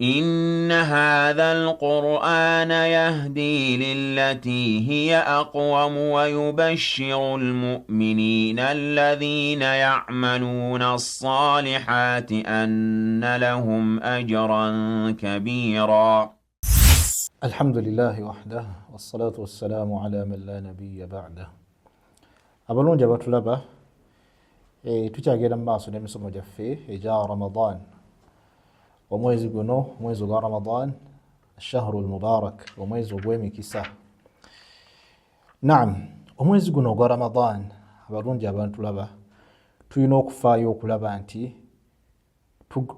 إن هذا القرآن يهدي للتي هي أقوم ويبشر المؤمنين الذين يعملون الصالحات أن لهم أجرا كبيرا. الحمد لله وحده والصلاة والسلام على من لا نبي بعده. Abalungi abatulaba, tukyagenda mu maaso n'emisomo gyaffe egya Ramadan. Omwezi guno, omwezi ogwa Ramadan, shahru lmubarak, omwezi ogw'emikisa. Naam, omwezi guno ogwa Ramadan, abalungi abantulaba, tulina okufaayo okulaba nti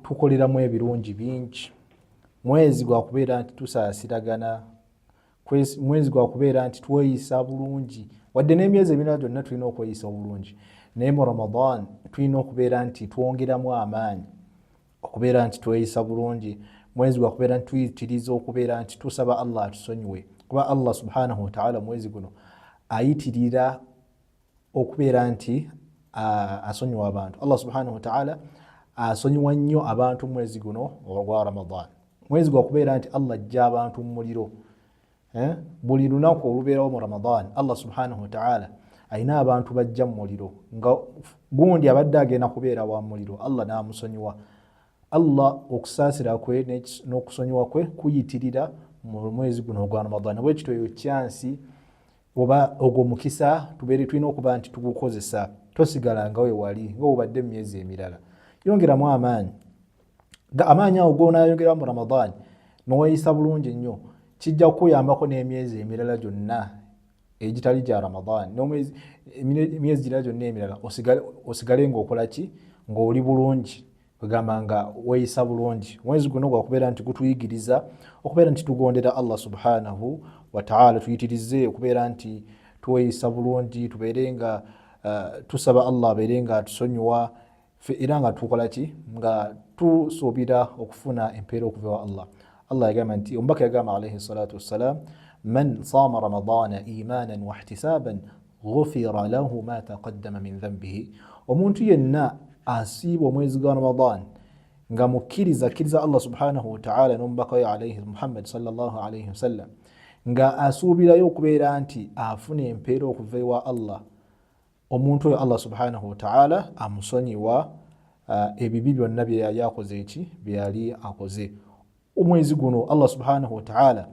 tukoleramu ebirungi bingi. Mwezi gwakubeera nti tusaasiragana, mwezi gwakubeera nti tweyisa bulungi. Wadde n'emyezi emirala gyonna tulina okweyisa obulungi, naye mu Ramadan tulina okubeera nti twongeramu amaanyi okubeera nti tweyisa bulungi. Mwezi gwakubeera nti tuyitiriza okubeera nti tusaba Allah atusonyiwe, kuba Allah subhanahu wataala mwezi guno ayitirira okubeera nti asonyiwa abantu. Allah subhanahu wataala asonyiwa nnyo abantu mwezi guno ogwa Ramadan. Mwezi gwakubeera nti Allah ajja abantu mu muliro. Buli lunaku olubeerawo mu Ramadan, Allah subhanahu wataala alina abantu bajja mu muliro, nga gundi abadde agenda kubeera wa muliro, Allah n'amusonyiwa. Allah okusaasira kwe n'okusonyiwa kwe kuyitirira mu mwezi guno ogwa Ramadan. Bwekityo eyo kyansi oba ogwo mukisa tubeere tulina okuba nti tugukozesa. Tosigala nga we wali nga obadde mu myezi emirala, yongeramu amaanyi. Amaanyi ago gonayongeramu mu Ramadan noweyisa bulungi nnyo, kijja kukuyambako n'emyezi emirala gyonna egitali gya Ramadan, emyezi girala gyonna emirala osigale ngaokola ki, ng'oli bulungi, kwegamba nga weeyisa bulungi. Omwezi guno gwakubeera nti gutuyigiriza okubeera nti tugondera Allah subhanahu wataala, tuyitirize okubeera nti tweyisa bulungi, tubeere nga tusaba Allah abeere nga atusonyiwa, era nga tukola ki, nga tusuubira okufuna empeera okuva wa Allah. Allah yagamba nti, omubaka yagamba alaihi salatu wassalam, man saama ramadana imanan wahtisaban ghufira lahu ma taqaddama min dhambihi. Omuntu yenna asiiba omwezi gwa Ramadan nga mukkiriza, akkiriza Allah subhanahu wataala n'omubaka we alaihi Muhammad sallallahu alaihi wasallam, nga asuubirayo okubeera nti afuna empeera okuva ewa Allah, omuntu oyo Allah subhanahu wataala amusonyiwa ebibi byonna byeyali akoze eki byeyali akoze. Omwezi guno Allah subhanahu wataala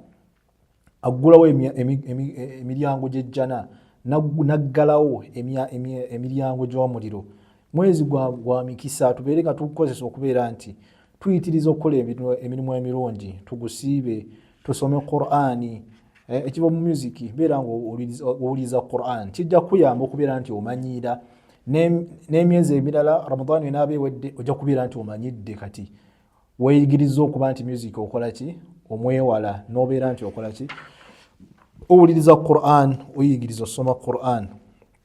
aggulawo emiryango gy'ejjana, naggalawo emiryango gy'omuliro. Mwezi gwa mikisa, tubeere nga tugukozesa okubeera nti tuyitiriza okukola emirimu emirungi, tugusiibe, tusome Qur'ani. Ekiva mu music, beera nga owuliriza Quran, kijja kukuyamba okubeera nti omanyiira n'emyezi emirala. Ramadan enaaba ewedde, ojja kubeera nti omanyidde. Kati weeyigiriza okuba nti music okola ki, omwewala, n'obeera nti okola ki, owuliriza Quran, oyigiriza osoma Quran.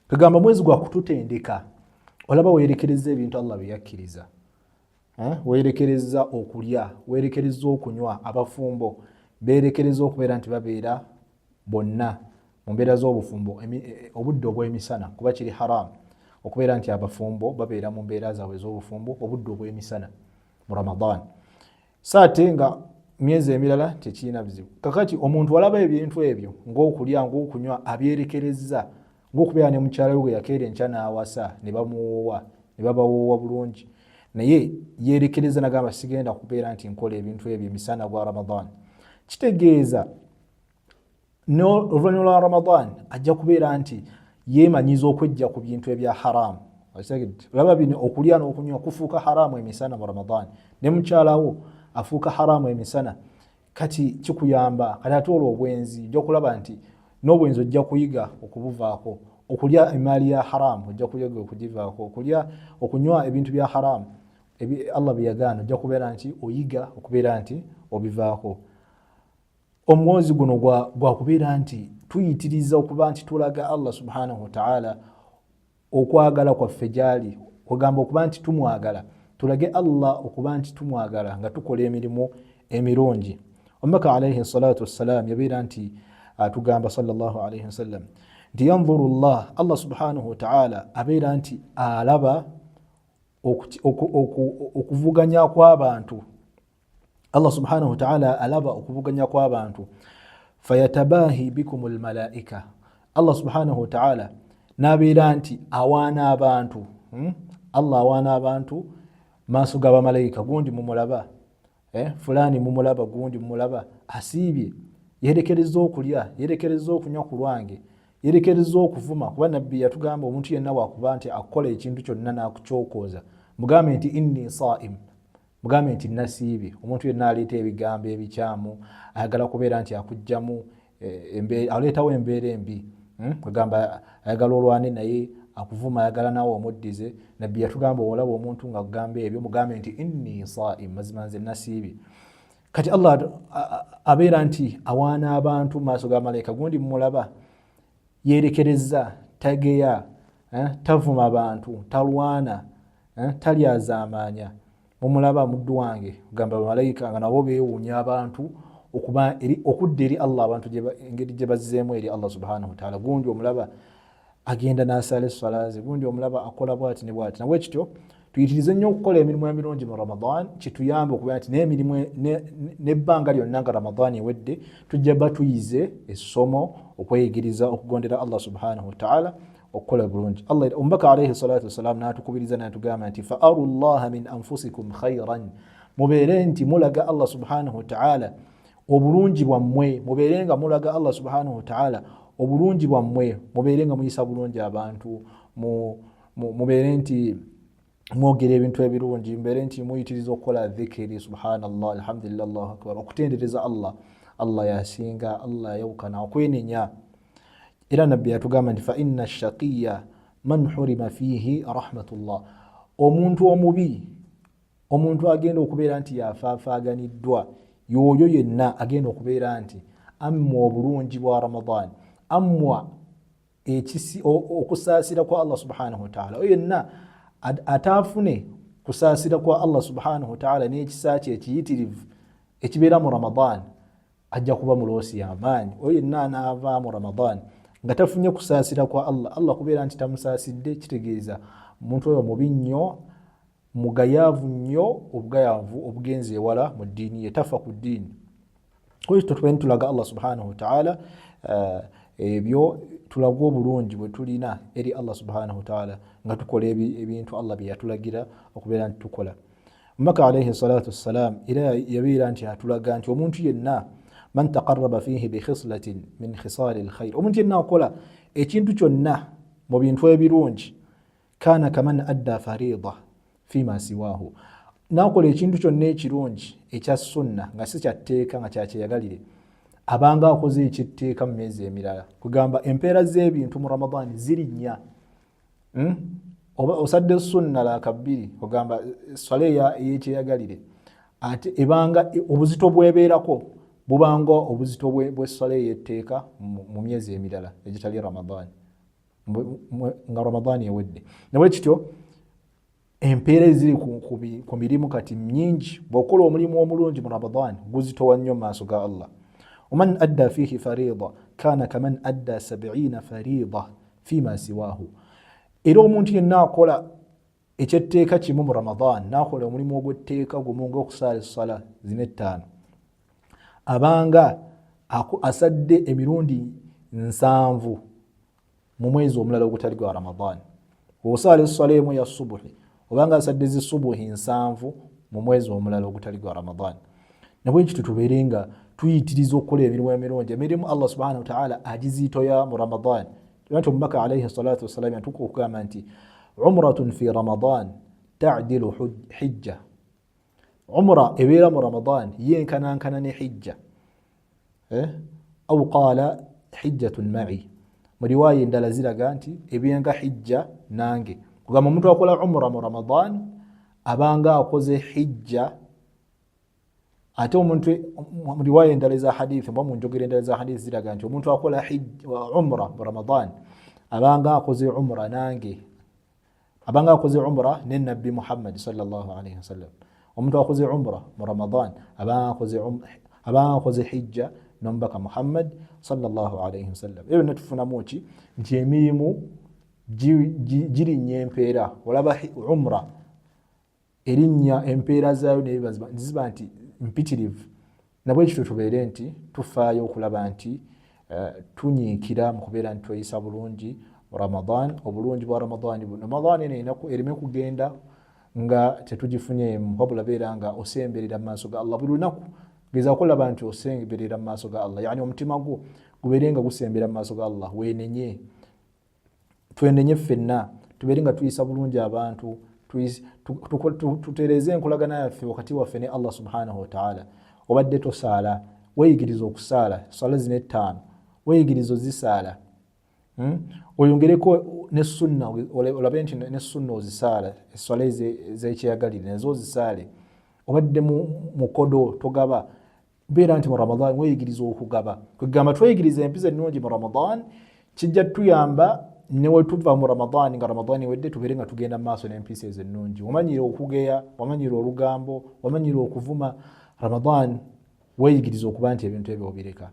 Kagamba mwezi gwa kututendeka. Olaba weerekereza ebintu Allah byeyakkiriza, weerekereza okulya, weerekereza okunywa. Abafumbo beerekereza okubeera nti babeera bonna mu mbeera z'obufumbo obudde obw'emisana, kuba kiri haramu okubeera nti abafumbo babeera mu mbeera zaabwe ez'obufumbo obudde obw'emisana mu Ramadan. So ate nga myezi emirala tekirina bizibu. Kakati omuntu walaba ebintu ebyo ng'okulya, ng'okunywa, abyerekereza, ng'okubeera ne mukyala we gwe yakeera enkya n'awasa ne bamuwoowa ne babawoowa bulungi, naye yeerekereza nagamba, sigenda kubeera nti nkola ebintu ebyo emisana gwa Ramadan. Kitegeeza oluvannyuma lwa Ramadan ajja kubeera nti yeemanyiza okwejja ku bintu ebya haramu. Olaba bino okulya n'okunywa kufuuka haramu emisana mu Ramadan, ne mukyalawo afuuka haramu emisana. Kati kikuyamba. Kati ate olwo obwenzi, ojja kulaba nti n'obwenzi ojja kuyiga okubuvaako. Okulya emaali ya haramu ojja kuyiga okugivaako. Okulya, okunywa ebintu bya haramu Allah byeyagaana, ojja kubeera nti oyiga okubeera nti obivaako. Omwozi guno gwakubeera nti tuyitiriza okuba nti tulaga Allah subhanahu wataala okwagala kwaffe gyali, kwegamba okuba nti tumwagala, tulage Allah okuba nti tumwagala nga tukola emirimu emirungi. Omubaka alaihi salatu wassalam yabeera nti atugamba sallallahu alaihi wasallam nti yanzuru llah, Allah subhanahu wataala abeera nti alaba okuvuganya kw'abantu. Allah subhanahu wataala alaba okuvuganya kw'abantu. Fayatabahi bikum lmalaika, Allah subhanahu wataala nabeera nti awaana abantu, Allah awaana abantu maaso g'abamalayika. Gundi mumulaba, fulani mumulaba, gundi mumulaba asiibye, yerekereza okulya, yerekereza okunywa ku lwange, yerekereza okuvuma. Kuba Nabbi yatugamba, omuntu yenna wakuba nti akukola ekintu kyonna nakukyokooza, mugambe nti inni saim, mugambe nti nasiibye. Omuntu yenna aleeta ebigambo ebikyamu, ayagala kubeera nti akugjamu, aleetawo embeera embi, agamba ayagala olwane naye, akuvuma, ayagala nawe omuddize, Nabbi yatugamba, olaba omuntu nga akugamba ebyo, mugambe nti inni saim, mazima nze nasiibye. Kati Allah abeera nti awaana abantu maaso ga malayika. Gundi mumulaba yerekereza, tageya, tavuma bantu, talwana, talyazaamaanya, mumulaba muddu wange. Kugamba bamalayika nga nabo bewuunya abantu okudda eri Allah, abantu engeri gye bazzeemu eri Allah subhanahu wataala. Gundi omulaba agenda nasala eswala ze, gundi omulaba akola bwati ne bwati. Nabwe kityo tuyitirize nnyo okukola emirimu emirungi mu Ramadan, kituyambe okubeera nti n'emirimu n'ebbanga lyonna nga Ramadan ewedde, tujja ba tuyize essomo okweyigiriza okugondera Allah subhanahu wataala, okukola bulungi. Omubaka alaihi salatu wassalam n'atukubiriza n'atugamba nti fa aru llaha min anfusikum khairan, mubeere nti mulaga Allah subhanahu wataala obulungi bwammwe, mubeere nga mulaga Allah subhanahu wataala obulungi bwammwe, mubeere nga muyisa bulungi abantu, mubeere nti mwogera ebintu ebirungi, mubeere nti muyitiriza okukola dhikiri, subhanallah, alhamdulillah, allahu akbar, okutendereza Allah, Allah yasinga, Allah yayawukana, okwenenya. Era Nabbi yatugamba nti fa inna shaqiya man hurima fiihi rahmatullah, omuntu omubi, omuntu agenda okubeera nti yafaafaganiddwa, yoyo yenna agenda okubeera nti ammwa obulungi bwa Ramadan, ammwa okusaasira kwa Allah subhanahu wataala. Oyo yenna ataafune kusaasira kwa Allah subhanahu wataala n'ekisa kye ekiyitirivu ekibeera mu Ramadan, ajja kuba muloosi yamaanyi. Oyo yenna anaava mu Ramadan nga tafunye kusaasira kwa Allah, Allah kubeera nti tamusaasidde, kitegeeza omuntu oyo mubi nnyo, mugayaavu nnyo, obugayaavu obugenzi ewala mu ddiini ye, tafa ku ddiini. Ekyo tubeni tulaga Allah subhanahu wataala, ebyo tulaga obulungi bwe tulina eri Allah subhanahu wataala nga tukola ebintu Allah bye yatulagira okubeera nti tukola. Omubaka alaihi salatu wassalam era yabeera nti atulaga nti omuntu yenna man taqaraba fihi bikhislatin min khisali lkhair, omuntu yenna akola ekintu kyonna mu bintu ebirungi, kana kaman adda farida fima siwahu, nakola ekintu kyonna ekirungi ekya sunna nga si kyatteeka, nga kyakyeyagalire, abanga akoze ekyetteeka mu myezi emirala. Kugamba empeera z'ebintu mu Ramadaani ziri nnya, Oba osadde sunna laka bbiri, ogamba swala eyekyeyagalire, ate ebanga obuzito bwebeerako bubanga obuzito bweswala eyetteeka mu myezi emirala egitali Ramadaani, nga Ramadaani ewedde. Nawe kityo empeera eziri ku mirimu kati nyingi. Bw'okola omulimu omulungi mu Ramadaani, guzitowa nnyo mu maaso ga Allah. Waman adda fihi farida kana kaman adda sabiina farida fima siwahu, era omuntu yenna akola ekyetteeka kimu mu Ramadan, nakola omulimu ogwetteeka gumu ngaokusaala essala zina ettaano, abanga asadde emirundi 70 mu mwezi omulala ogutali gwa Ramadan. Osaala essala emu eya subuhi, obanga asadde zi subuhi 70 mu mwezi omulala ogutali gwa Ramadan. Nabwekityo tubeere nga tuyitiriza okukola emirimu emirungi, emirimu Allah subhanahu wataala agiziitoya mu Ramadan. Nti omubaka alaihi salatu wassalam yatuka okugamba nti umratun fi Ramadan tadilu hijja, umra ebeera mu Ramadan yenkanankana ne hijja, au qala hijjatun mai, mu riwaaya endala ziraga nti ebenga hijja nange. Kugamba omuntu akola umra mu Ramadan abanga akoze hijja. Ate omuntu mu riwaaya endala eza hadithi oba mu njogera endala eza hadithi ziraga nti omuntu akola umra mu Ramadan abanga akoze umra nange, abanga akoze umra ne Nabbi Muhammadi salllahalaihi wasallam. Omuntu akoze umra mu Ramadan abanga akoze hijja n'omubaka Muhammad salllahalaihi wasallam. Ebyo byonna tufunamu ki? Nti emirimu girinnya empeera. Olaba umra erinnya empeera zaayo neziba nti mpitirivu. Nabwekityo tubeere nti tufaayo okulaba nti tunyiikira mu kubeera nti tweyisa bulungi mu Ramadan. Obulungi bwa Ramadan buno, Ramadan eno ereme kugenda nga tetugifunyeemu, wabula beera nga osemberera mu maaso ga Allah buli lunaku. Gezaako olaba nti osemberera mu maaso ga Allah, yani omutima gwo gubeere nga gusembera mu maaso ga Allah. Weenenye, twenenye ffenna, tubeere nga tuyisa bulungi abantu, tutereeze enkolagana yaffe wakati waffe ne Allah subhanahu wataala. Obadde tosaala, weeyigiriza okusaala swala zino 5, weeyigiriza ozisaala, Oyongereko ne sunna, olabe nti ne sunna ozisaala, eswala ez'ekyeyagalire nazo ozisaale. Obadde mukodo, togaba, beera nti mu Ramadan weeyigiriza okugaba. Kwegamba tweyigiriza empisa ennungi mu Ramadan, kijja tuyamba newetuva mu Ramadan nga Ramadan ewedde, tubeere nga tugenda mu maaso n'empisa ezo ennungi. Wamanyire okugeya, wamanyire olugambo, wamanyire okuvuma, Ramadan weeyigiriza okuba nti ebintu ebyo obireka,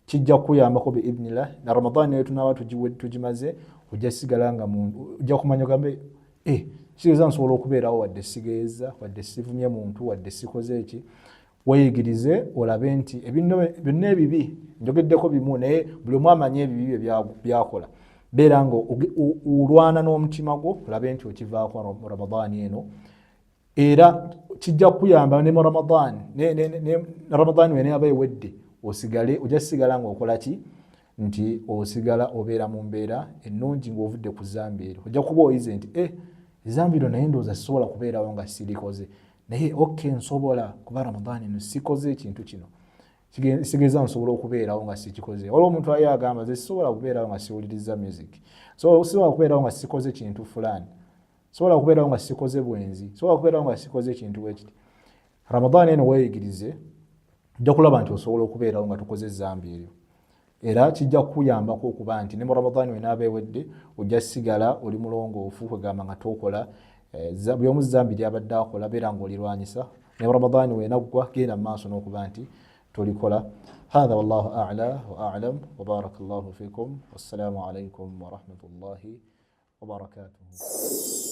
kijja kukuyambako biidhnillah. Na Ramadan nayo tunaaba tugimaze, ojja sigala nga ojja kumanya ogambe kitegeeza nsobola okubeerawo wadde sigeeza, wadde sivumye muntu, wadde sikoze eki. Weeyigirize olabe nti byonna ebibi njogeddeko bimu, naye buli omu amanyi ebibi bye byakola. Beera nga olwana n'omutima gwo olabe nti okivaako mu Ramadan eno, era kijja kukuyamba ne mu Ramadan, ne Ramadan wene aba ewedde, osigale ojja sigala ng'okola ki, nti osigala obeera mu mbeera ennungi ng'ovudde ku zambi eryo. Ojja kuba oyize nti ezambi eryo naye ndowooza sisobola kubeerawo nga sirikoze, naye okay nsobola kuba Ramadan eno sikoze ekintu kino, sigeza nsobola okubeerawo nga sikikoze. Waliwo omuntu aye agamba nze sisobola kubeerawo nga siwuliriza music, so sisobola kubeerawo nga sikoze kintu fulani, sobola kubeerawo nga sikoze bwenzi, sobola kubeerawo nga sikoze ekintu bwekiti. Ramadan eno weeyigirize, ojja kulaba nti osobola okubeerawo nga tukoze ezambi eryo, era kijja kukuyambako okuba nti ne mu Ramadan wenaaba ewedde ojja sigala oli mulongoofu, kwegamba nga tokola buli omu zambi lyabadde akola, beera ng'olirwanyisa. Ne Ramadan wenaggwa, genda mu maaso n'okuba nti tolikola. Hatha wallahu a'la wa a'lam, wa barakallahu fikum, wassalamu alaikum wa rahmatullahi wa barakatuhu.